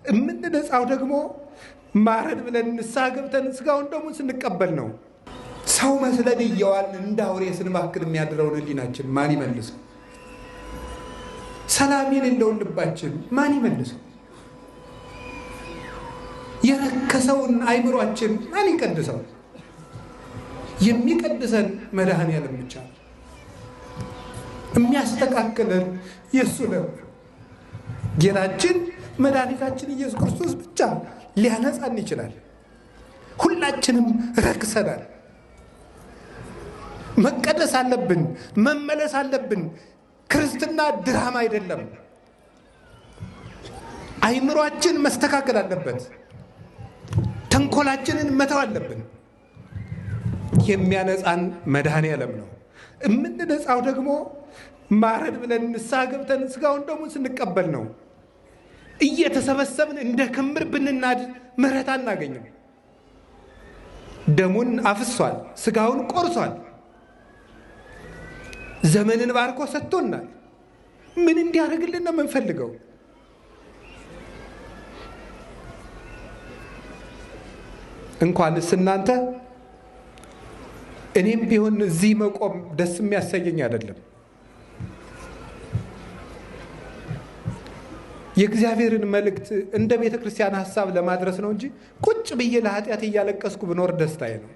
የምንነጻው ደግሞ ማረን ብለን ንስሐ ገብተን ስጋውን ደሙን ስንቀበል ነው። ሰው መስለን እየዋልን እንደ አውሬ ስንማክል የሚያድረውን ሕሊናችን ማን ይመልሰው? ሰላም የሌለውን ልባችን ማን ይመልሰው? የረከሰውን አይምሯችን ማን ይቀድሰው? የሚቀድሰን መድኃኔዓለም ብቻ ነው። የሚያስተካክለን የእሱ ነው። ጌታችን መድኃኒታችን ኢየሱስ ክርስቶስ ብቻ ሊያነጻን ይችላል። ሁላችንም ረክሰናል። መቀደስ አለብን። መመለስ አለብን። ክርስትና ድራማ አይደለም። አይምሯችን መስተካከል አለበት። ተንኮላችንን መተው አለብን። የሚያነጻን መድኃኔዓለም ነው። የምንነጻው ደግሞ ማረን ብለን ንስሐ ገብተን ስጋውን ደሙን ስንቀበል ነው። እየተሰበሰብን እንደ ክምር ብንናድ ምሕረት አናገኝም። ደሙን አፍሷል፣ ስጋውን ቆርሷል፣ ዘመንን ባርኮ ሰጥቶናል። ምን እንዲያደርግልን ነው የምንፈልገው? እንኳንስ እናንተ እኔም ቢሆን እዚህ መቆም ደስ የሚያሰኘኝ አይደለም። የእግዚአብሔርን መልእክት እንደ ቤተ ክርስቲያን ሀሳብ ለማድረስ ነው እንጂ ቁጭ ብዬ ለኃጢአት እያለቀስኩ ብኖር ደስታዬ ነው።